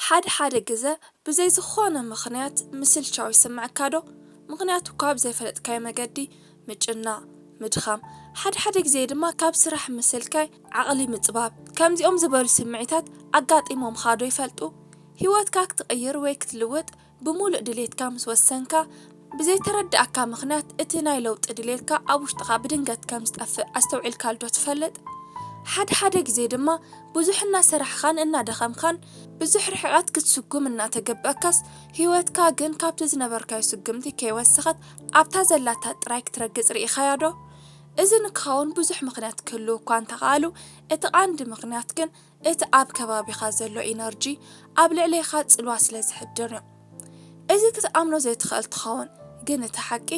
ሓደ ሓደ ግዘ ብዘይ ዝኾነ ምኽንያት ምስልቻው ይስምዐካ ዶ? ምኽንያቱ ካብ ዘይፈለጥካዮ መገዲ ምጭናቕ፣ ምድኻም፣ ሓደ ሓደ ግዜ ድማ ካብ ስራሕ ምስልካይ፣ ዓቕሊ ምጽባብ፣ ከምዚኦም ዝበሉ ስምዒታት ኣጋጢሞምኻ ዶ ይፈልጡ? ህይወትካ ክትቕይር ወይ ክትልውጥ ብምሉእ ድሌትካ ምስ ወሰንካ፣ ብዘይተረድኣካ ምኽንያት እቲ ናይ ለውጢ ድሌትካ ኣብ ውሽጥኻ ብድንገት ከም ዝጠፍእ ኣስተውዒልካሉ ዶ ትፈልጥ? ሓደ ሓደ ግዜ ድማ ብዙሕ እናሰራሕኻን እናደኸምካን ብዙሕ ርሕቐት ክትስጉም እናተገበእካስ፣ ህይወትካ ግን ካብቲ ዝነበርካዮ ስጉምቲ ከይወሰኸት ኣብታ ዘላታ ጥራይ ክትረግጽ ርኢኻያ ዶ? እዚ ንክኸውን ብዙሕ ምኽንያት ክህልው እኳ እንተኸኣሉ፣ እቲ ቀንዲ ምኽንያት ግን እቲ ኣብ ከባቢኻ ዘሎ ኢነርጂ ኣብ ልዕሌኻ ጽልዋ ስለ ዝሕድር እዩ። እዚ ክትኣምኖ ዘይትኽእል ትኸውን፣ ግን እቲ ሓቂ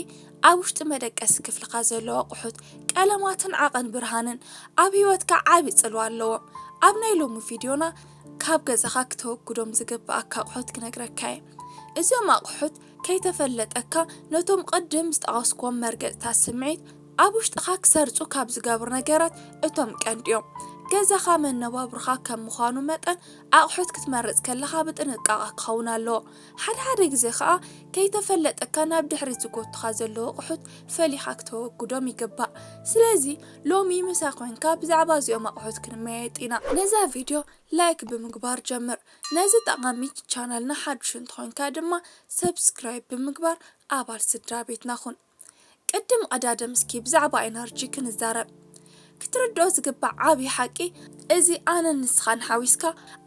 ኣብ ውሽጢ መደቀሲ ክፍልኻ ዘለዉ ኣቑሑት፣ ቀለማትን ዓቐን ብርሃንን ኣብ ህይወትካ ዓቢ ጽልዋ ኣለዎም። ኣብ ናይ ሎሚ ቪድዮና ካብ ገዛኻ ክተወግዶም ዝግብኣካ ኣቑሑት ክነግረካ እየ። እዚኦም ኣቑሑት ከይተፈለጠካ ነቶም ቅድም ዝጠቐስክዎም መርገጽታት ስምዒት ኣብ ውሽጥኻ ክሰርጹ ካብ ዝገብሩ ነገራት እቶም ቀንዲ እዮም። ገዛኻ መነባብሮኻ ከም ምዃኑ መጠን ኣቑሑት ክትመርጽ ከለኻ ብጥንቃቐ ክኸውን ኣለዎ። ሓደ ሓደ ግዜ ኸኣ ከይተፈለጠካ ናብ ድሕሪት ዝጎቱኻ ዘለዉ ኣቑሑት ፈሊኻ ክተወግዶም ይግባእ። ስለዚ ሎሚ ምሳይ ኮይንካ ብዛዕባ እዚኦም ኣቑሑት ክንመያየጥ ኢና። ነዛ ቪድዮ ላይክ ብምግባር ጀምር። ነዚ ጠቓሚ ቻነልና ሓዱሽ እንተኾይንካ ድማ ሰብስክራይብ ብምግባር ኣባል ስድራ ቤትና ኩን። ቅድም ቀዳድም እስኪ ብዛዕባ ኤነርጂ ክንዛረብ። ክትርድኦ ዝግባእ ዓብዪ ሓቂ፣ እዚ ኣነን ንስኻን ሓዊስካ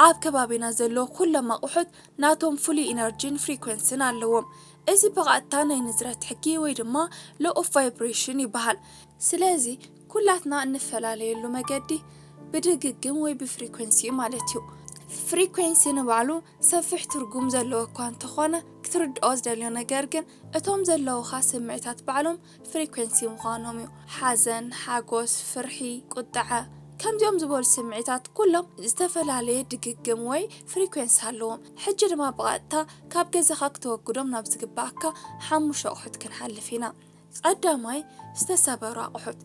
ኣብ ከባቢና ዘለዉ ኩሎም ኣቑሑት ናቶም ፍሉይ ኢነርጂን ፍሪኮንስን ኣለዎም። እዚ ብቐጥታ ናይ ንዝረት ሕጊ ወይ ድማ law of vibration ይበሃል። ስለዚ ኩላትና እንፈላለየሉ መገዲ ብድግግም ወይ ብፍሪኮንሲ እዩ ማለት እዩ። ፍሪኮንሲ ንባዕሉ ሰፊሕ ትርጉም ዘለዎ እኳ እንተኾነ፣ ክትርድኦ ዝደልዮ ነገር ግን እቶም ዘለዉኻ ስምዒታት ባዕሎም ፍሪኮንሲ ምዃኖም እዩ። ሓዘን፣ ሓጎስ፣ ፍርሒ፣ ቁጥዐ፣ ከምዚኦም ዝበሉ ስምዒታት ኩሎም ዝተፈላለየ ድግግም ወይ ፍሪኮንሲ ኣለዎም። ሕጂ ድማ ብቐጥታ ካብ ገዛኻ ክተወግዶም ናብ ዝግባኣካ ሓሙሽተ ኣቑሑት ክንሓልፍ ኢና። ቀዳማይ፣ ዝተሰበሩ ኣቑሑት።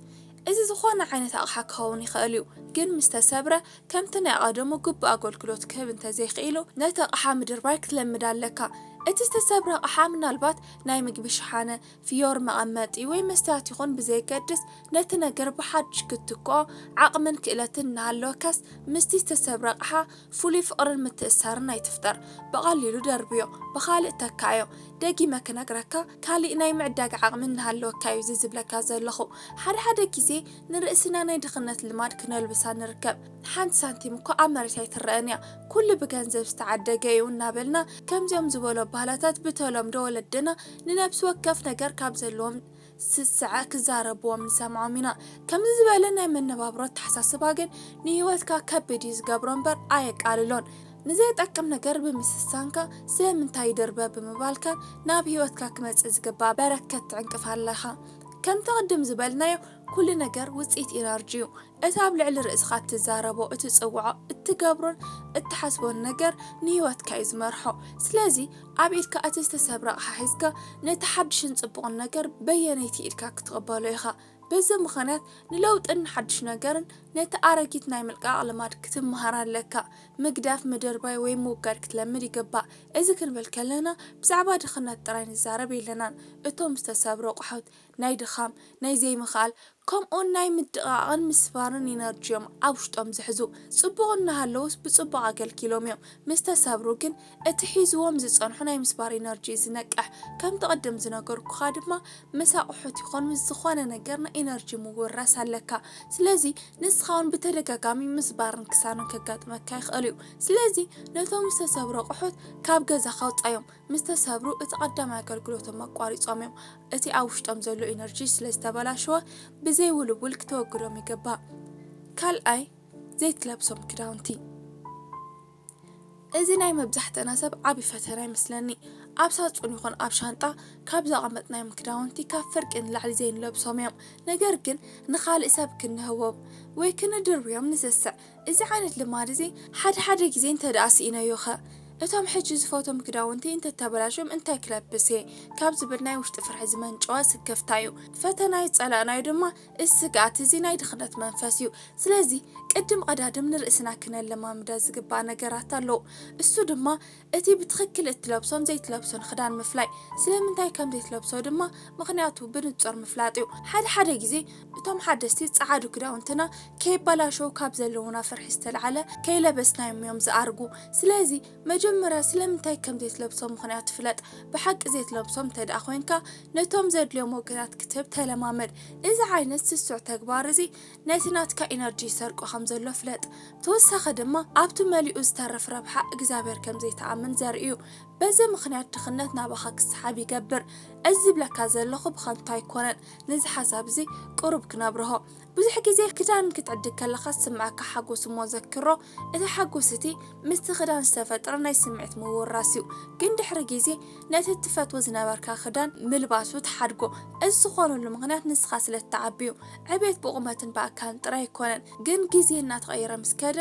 እዚ ዝኾነ ዓይነት ኣቕሓ ክኸውን ይኽእል እዩ፣ ግን ምስ ተሰብረ ከምቲ ናይ ቀደሙ ግቡእ ኣገልግሎት ክህብ እንተዘይኽኢሉ፣ ነቲ ኣቕሓ ምድርባይ ክትለምድ ኣለካ። እቲ ዝተሰብረ ኣቕሓ ምናልባት ናይ ምግቢ ሸሓነ፣ ፍዮሪ መቐመጢ ወይ መስትያት ይኹን ብዘየገድስ፣ ነቲ ነገር ብሓድሽ ክትትክኦ ዓቕምን ክእለትን እናሃለወካስ፣ ምስቲ ዝተሰብረ ኣቕሓ ፍሉይ ፍቕርን ምትእስሳርን ኣይትፍጠር። ብቐሊሉ ደርብዮ፣ ብኻልእ ተካኣዮ። ደጊመ ክነግረካ፣ ካሊእ ናይ ምዕዳግ ዓቕሚ እናሃለወካ እዩ እዚ ዝብለካ ዘለኹ። ሓደ ሓደ ግዜ ንርእስና ናይ ድኽነት ልማድ ክነልብሳ ንርከብ። ሓንቲ ሳንቲም እኮ ኣብ መሬት ኣይትረኣን እያ። ኩሉ ብገንዘብ ዝተዓደገ እዩ እናበልና፣ ከምዚኦም ዝበሉ ኣባህላታት ብተለምዶ ወለድና ንነብሲ ወከፍ ነገር ካብ ዘለዎም ስስዐ ክዛረብዎም ንሰምዖም ኢና። ከምዚ ዝበለ ናይ መነባብሮ ኣተሓሳስባ ግን ንህይወትካ ከቢድ እዩ ዝገብሮ እምበር ኣየቃልሎን። ንዘይጠቅም ነገር ብምስሳንካ ስለምንታይ ይድርበ ብምባልካን ናብ ህይወትካ ክመጽእ ዝግባእ በረከት ትዕንቅፍ ኣለኻ። ከምቲ ቅድም ዝበልናዮ፣ ኩሉ ነገር ውጽኢት ኢነርጂ እዩ። እቲ ኣብ ልዕሊ ርእስኻ እትዛረቦ፣ እትጽውዖ፣ እትገብሮን እትሓስቦን ነገር ንህይወትካ እዩ ዝመርሖ። ስለዚ ኣብ ኢድካ እቲ ዝተሰብረ ኣቕሓ ሒዝካ ነቲ ሓድሽን ጽቡቕን ነገር በየነይቲ ኢድካ ክትቕበሎ ኢኻ። በዚ ምኽንያት ንለውጥን ንሓድሽ ነገርን ነቲ ኣረጊት ናይ ምልቃቕ ልማድ ክትመሃር ኣለካ። ምግዳፍ፣ ምድርባይ ወይ ምውጋድ ክትለምድ ይግባእ። እዚ ክንብል ከለና ብዛዕባ ድኽነት ጥራይ ንዛረብ የለናን። እቶም ዝተሰብሩ ኣቑሑት ናይ ድኻም፣ ናይ ዘይምኽኣል፣ ከምኡውን ናይ ምድቓቕን ምስባርን ኢነርጂ እዮም ኣብ ውሽጦም ዝሕዙ። ጽቡቕ እናሃለዉስ ብጽቡቕ ኣገልጊሎም እዮም። ምስ ተሰብሩ ግን እቲ ሒዝዎም ዝጸንሑ ናይ ምስባር ኢነርጂ እዩ ዝነቅሕ። ከምቲ ቅድም ዝነገርኩኻ ድማ ምስ ኣቑሑት ይኹን ምስ ዝኾነ ነገር ናይ ኢነርጂ ምውራስ ኣለካ። ስለዚ ንስኻ እውን ብተደጋጋሚ ምስባርን ክሳርን ከጋጥመካ ይኽእል እዩ። ስለዚ ነቶም ዝተሰብሩ ኣቑሑት ካብ ገዛኻ ኣውጻዮም። ምስ ተሰብሩ እቲ ቀዳማይ ኣገልግሎቶም ኣቋሪጾም እዮም። እቲ ኣብ ውሽጦም ዘሎ ኢነርጂ ስለ ዝተበላሸወ ብዘይ ውልውል ክተወግዶም ይግባእ። ካልኣይ፣ ዘይትለብሶም ክዳውንቲ። እዚ ናይ መብዛሕትእና ሰብ ዓቢ ፈተና ይመስለኒ። ኣብ ሳጹን ይኹን ኣብ ሻንጣ ካብ ዘቐመጥናዮም ክዳውንቲ ካብ ፍርቂ ንላዕሊ ዘይንለብሶም እዮም። ነገር ግን ንኻልእ ሰብ ክንህቦም ወይ ክንድርብዮም ንስስዕ። እዚ ዓይነት ልማድ እዚ ሓደ ሓደ ግዜ እንተ ደኣ ስኢነዮኸ? እቶም ሕጂ ዝፈትዎም ክዳውንቲ እንተተበላሽዮም እንታይ ክለብስ እየ? ካብ ዝብል ናይ ውሽጢ ፍርሒ ዝመንጨወ ስክፍታ እዩ። ፈተና ዝጸላእናዮ ድማ እዚ ስግኣት እዚ ናይ ድኽነት መንፈስ እዩ። ስለዚ ቅድም ቀዳድም ንርእስና ክነለማምዳ ዝግባእ ነገራት ኣለዉ። እሱ ድማ እቲ ብትኽክል እትለብሶን ዘይትለብሶን ክዳን ምፍላይ። ስለምንታይ ከም ዘይትለብሶ ድማ ምኽንያቱ ብንጹር ምፍላጥ እዩ። ሓደ ሓደ ግዜ እቶም ሓደስቲ ጸዓዱ ክዳውንትና ከይበላሸው ካብ ዘለውና ፍርሒ ዝተልዓለ ከይለበስናዮም እዮም ዝኣርጉ። ስለዚ መጀመርያ ስለምንታይ ከም ዘይትለብሶ ምኽንያት ፍለጥ። ብሓቂ ዘይትለብሶም እንተ ደኣ ኮይንካ ነቶም ዘድልዮም ወገናት ክትህብ ተለማመድ። እዚ ዓይነት ስሱዕ ተግባር እዚ ነቲ ናትካ ኢነርጂ ይሰርቆ ከም ዘሎ ፍለጥ። ተወሳኺ ድማ ኣብቲ መሊኡ ዝተርፍ ረብሓ እግዚኣብሔር ከም ዘይትኣምን ዘርኢ እዩ። በዚ ምኽንያት ድኽነት ናባኻ ክሰሓብ ይገብር። እዚ ዝብለካ ዘለኹ ብኸንቱ ኣይኮነን። ነዚ ሓሳብ እዚ ቁሩብ ክነብርሆ። ብዙሕ ግዜ ክዳን ክትዕድግ ከለኻ ዝስምዓካ ሓጎስ እሞ ዘክሮ፣ እቲ ሓጎስ እቲ ምስቲ ክዳን ዝተፈጥረ ናይ ስምዒት ምውራስ እዩ። ግን ድሕሪ ግዜ ነቲ እትፈትዎ ዝነበርካ ክዳን ምልባሱ ትሓድጎ። እዚ ዝኾነሉ ምኽንያት ንስኻ ስለ እትዓቢ እዩ። ዕቤት ብቑመትን ብኣካልን ጥራይ ኣይኮነን፣ ግን ግዜ እናተቐየረ ምስ ከደ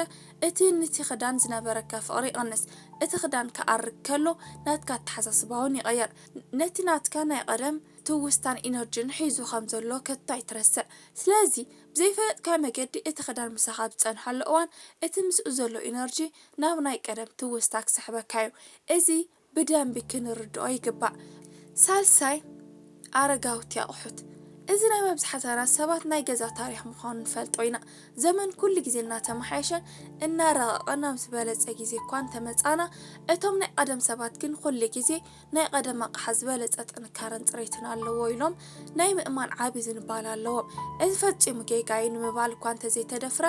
እቲ ንቲ ክዳን ዝነበረካ ፍቕሪ ይቕንስ። እቲ ክዳን ክኣርግ ከሎ ናትካ ኣተሓሳስባ እውን ይቕየር። ነቲ ናትካ ናይ ቀደም ትውስታን ኢነርጂን ሒዙ ከም ዘሎ ከቶ ኣይትረስዕ። ስለዚ ብዘይፈለጥካዮ መገዲ እቲ ክዳን ምሳኻ ኣብ ዝጸንሓሉ እዋን እቲ ምስኡ ዘሎ ኢነርጂ ናብ ናይ ቀደም ትውስታ ክስሕበካ እዩ። እዚ ብደንቢ ክንርድኦ ይግባእ። ሳልሳይ፣ ኣረጋውቲ ኣቑሑት። እዚ ናይ መብዛሕትና ሰባት ናይ ገዛ ታሪኽ ምዃኑ ንፈልጦ ኢና። ዘመን ኩሉ ግዜ እናተመሓየሸን እናረቐቐን ናብ ዝበለጸ ግዜ እኳ እንተመጻና፣ እቶም ናይ ቀደም ሰባት ግን ኩሉ ግዜ ናይ ቀደም ኣቕሓ ዝበለጸ ጥንካረን ጽሬትን ኣለዎ ኢሎም ናይ ምእማን ዓቢ ዝንባለ ኣለዎም። እዚ ፈጺሙ ጌጋ እዩ ንምባል እኳ እንተዘይተደፍረ፣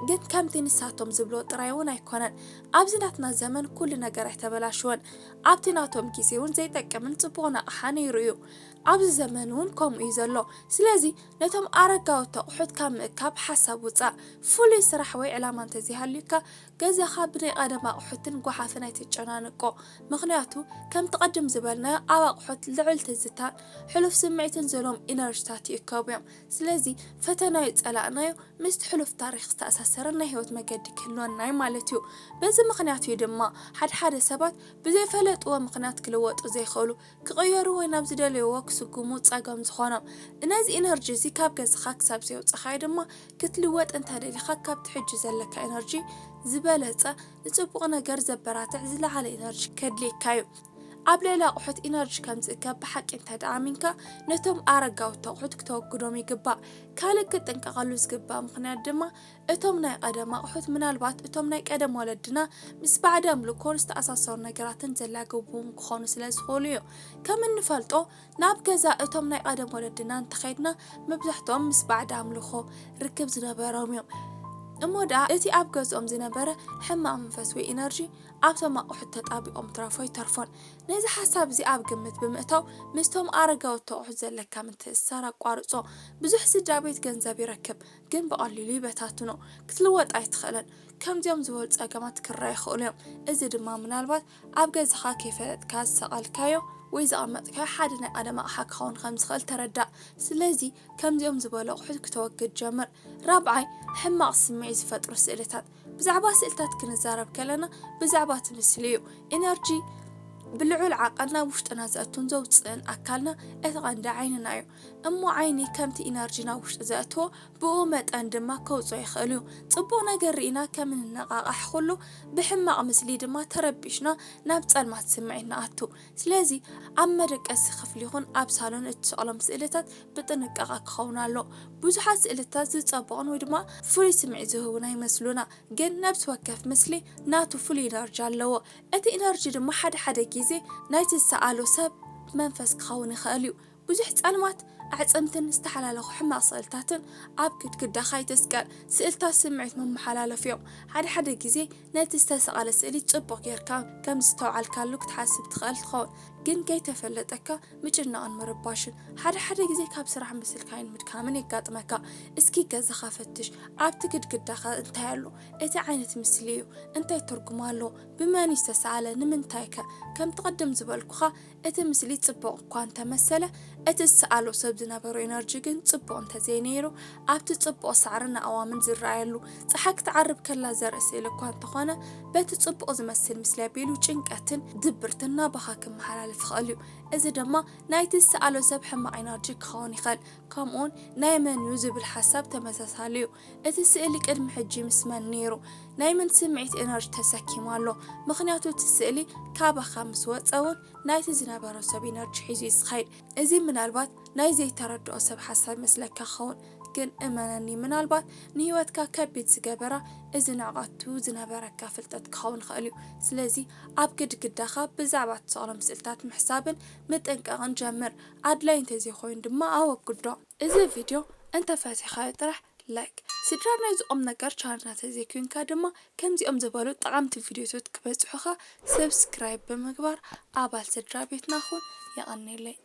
ግን ከምቲ ንሳቶም ዝብልዎ ጥራይ እውን ኣይኮነን። ኣብዚ ናትና ዘመን ኩሉ ነገር ኣይተበላሸወን። ኣብቲ ናቶም ግዜ እውን ዘይጠቅምን ጽቡቕን ኣቕሓ ነይሩ እዩ። ኣብዚ ዘመን እውን ከምኡ እዩ ዘሎ። ስለዚ ነቶም ኣረጋውቲ ኣቑሑት ካብ ምእካብ ሓሳብ ውጻእ። ፍሉይ ስራሕ ወይ ዕላማ እንተዘይሃልዩካ፣ ገዛኻ ብናይ ቀደም ኣቑሑትን ጓሓፍን ኣይትጨናንቆ። ምኽንያቱ ከምቲ ቅድም ዝበልናዮ ኣብ ኣቑሑት ልዑል ትዝታን ሕሉፍ ስምዒትን ዘለዎም ኢነርጂታት ይእከቡ እዮም። ስለዚ ፈተናዮ ጸላእናዮ ምስቲ ሕሉፍ ታሪኽ ዝተኣሳሰረ ናይ ህይወት መገዲ ክህልወና እዩ ማለት እዩ። በዚ ምኽንያት እዩ ድማ ሓደ ሓደ ሰባት ብዘይፈለጥዎ ምኽንያት ክልወጡ ዘይኽእሉ፣ ክቕየሩ ወይ ናብ ዝደለይዎ ክስጉሙ ጸገም ዝኾኖም። ነዚ ኢነርጂ እዚ ካብ ገዛኻ ክሳብ ዘየውጻኻዮ ድማ ክትልወጥ እንተደሊኻ ካብቲ ሕጂ ዘለካ ኢነርጂ ዝበለጸ ንጽቡቕ ነገር ዘበራትዕ ዝለዓለ ኢነርጂ ከድልየካ እዩ። ኣብ ልዕሊ ኣቑሑት ኢነርጂ ከም ዝእከብ ብሓቂ እንተ ደኣ ኣሚንካ፣ ነቶም ኣረጋውቲ ኣቑሑት ክተወግዶም ይግባእ። ካልእ ክትጥንቀቐሉ ዝግባእ ምኽንያት ድማ፣ እቶም ናይ ቀደም ኣቑሑት ምናልባት እቶም ናይ ቀደም ወለድና ምስ ባዕዲ ኣምልኮን ዝተኣሳሰሩ ነገራትን ዘላግብዎም ክኾኑ ስለ ዝኽእሉ እዩ። ከም እንፈልጦ፣ ናብ ገዛ እቶም ናይ ቀደም ወለድና እንተኸድና፣ መብዛሕትኦም ምስ ባዕዲ ኣምልኾ ርክብ ዝነበሮም እዮም። እሞ ደኣ እቲ ኣብ ገዝኦም ዝነበረ ሕማቕ መንፈስ ወይ ኢነርጂ ኣብቶም ኣቑሑት ተጣቢቖም ትረፎ ይተርፎን። ነዚ ሓሳብ እዚ ኣብ ግምት ብምእታው፣ ምስቶም ኣረጋውቲ ኣቑሑት ዘለካ ምትእስሳር ኣቋርጾ። ብዙሕ ስድራ ቤት ገንዘብ ይረክብ፣ ግን ብቐሊሉ ይበታትኖ። ክትልወጥ ኣይትኽእልን። ከምዚኦም ዝበሉ ጸገማት ክረኣዩ ይኽእሉ እዮም። እዚ ድማ ምናልባት ኣብ ገዛኻ ከይፈለጥካ ዝሰቐልካዮ ወይ ዘቐመጥካዮ ሓደ ናይ ቀደም ኣቕሓ ክኸውን ከም ዝኽእል ተረዳእ። ስለዚ ከምዚኦም ዝበሉ ኣቑሑት ክተወግድ ጀምር። ራብዓይ፣ ሕማቕ ስምዒት ዝፈጥሩ ስእልታት። ብዛዕባ ስእልታት ክንዛረብ ከለና ብዛዕባ እቲ ምስሊ እዩ። ኢነርጂ ብልዑል ዓቐን ናብ ውሽጥና ዘእቱን ዘውጽእን ኣካልና እቲ ቀንዲ ዓይንና እዩ። እሞ ዓይኒ ከምቲ ኢነርጂ ናብ ውሽጢ ዘእትዎ ብኡ መጠን ድማ ከውጽኦ ይኽእል እዩ። ጽቡቕ ነገር ርኢና ከም እንነቓቓሕ ኩሉ ብሕማቕ ምስሊ ድማ ተረቢሽና ናብ ጸልማት ስምዒት ንኣቱ። ስለዚ ኣብ መደቀሲ ክፍሊ ይኹን ኣብ ሳሎን እትሰቕሎም ስእልታት ብጥንቃቐ ክኸውን ኣሎ። ብዙሓት ስእልታት ዝጸበቑን ወይ ድማ ፍሉይ ስምዒት ዝህቡን ኣይመስሉና፣ ግን ነብሲ ወከፍ ምስሊ ናቱ ፍሉይ ኢነርጂ ኣለዎ። እቲ ኢነርጂ ድማ ሓደ ሓደ ግዜ ናይቲ ዝሰኣሎ ሰብ መንፈስ ክኸውን ይኽእል እዩ። ብዙሕ ጸልማት ኣዕጽምትን ዝተሓላለኹ ሕማቕ ስእልታትን ኣብ ግድግዳኻ ይትስቀል። ስእልታት ስምዒት መመሓላለፊ እዮም። ሓደ ሓደ ግዜ ነቲ ዝተሰቕለ ስእሊ ጽቡቕ ጌርካ ከም ዝተውዓልካሉ ክትሓስብ ትኽእል ትኸውን፣ ግን ከይተፈለጠካ ምጭናቕን ምርባሽን። ሓደ ሓደ ግዜ ካብ ስራሕ ምስልካይን ምድካምን የጋጥመካ። እስኪ ገዛኻ ፈትሽ፣ ኣብቲ ግድግዳኻ እንታይ ኣሎ? እቲ ዓይነት ምስሊ እዩ እንታይ ትርጉም ኣለዎ? ብመን እዩ ዝተሰኣለ? ንምንታይ ከ? ከምቲ ቅድም ዝበልኩኻ፣ እቲ ምስሊ ጽቡቕ እኳ እንተመሰለ፣ እቲ ዝሰኣሎ ሰብ ዝነበሮ ኢነርጂ ግን ጽቡቕ እንተዘይነይሩ፣ ኣብቲ ጽቡቕ ሳዕርን ኣእዋምን ዝረኣየሉ፣ ጸሓይ ክትዓርብ ከላ ዘርኢ ስእሊ እኳ እንተኾነ፣ በቲ ጽቡቕ ዝመስል ምስሊ ኣቢሉ ጭንቀትን ድብርትን ናባኻ ክመሓላለፍ ይኽእል እዩ። እዚ ድማ ናይቲ ዝሰኣሎ ሰብ ሕማቕ ኤነርጂ ክኸውን ይኽእል። ከምኡውን ናይ መን እዩ ዝብል ሓሳብ ተመሳሳሊ እዩ። እቲ ስእሊ ቅድሚ ሕጂ ምስ መን ነይሩ? ናይ መን ስምዒት ኤነርጂ ተሰኪሙ ኣሎ? ምኽንያቱ እቲ ስእሊ ካባኻ ምስ ወፀ እውን ናይቲ ዝነበሮ ሰብ ኤነርጂ ሒዙ እዩ ዝኸይድ። እዚ ምናልባት ናይ ዘይተረድኦ ሰብ ሓሳብ ይመስለካ ክኸውን፣ ግን እመነኒ፣ ምናልባት ንህይወትካ ከቢድ ዝገበራ እዚ ንዕቐቱ ዝነበረካ ፍልጠት ክኸውን ይኽእል እዩ። ስለዚ ኣብ ግድግዳኻ ብዛዕባ እትሰቕሎም ስእልታት ምሕሳብን ምጥንቃቕን ጀምር። ኣድላይ እንተዘይኮይኑ ድማ ኣወግዶ። እዚ ቪድዮ እንተፈቲኻዮ ጥራሕ ላይክ፣ ስድራ ናይዚ ቁም ነገር ቻነልና ተዘይኮይንካ ድማ ከምዚኦም ዝበሉ ጠቓምቲ ቪድዮታት ክበጽሑኻ ሰብስክራይብ ብምግባር ኣባል ስድራ ቤትና ኩን። የቐንየለይ።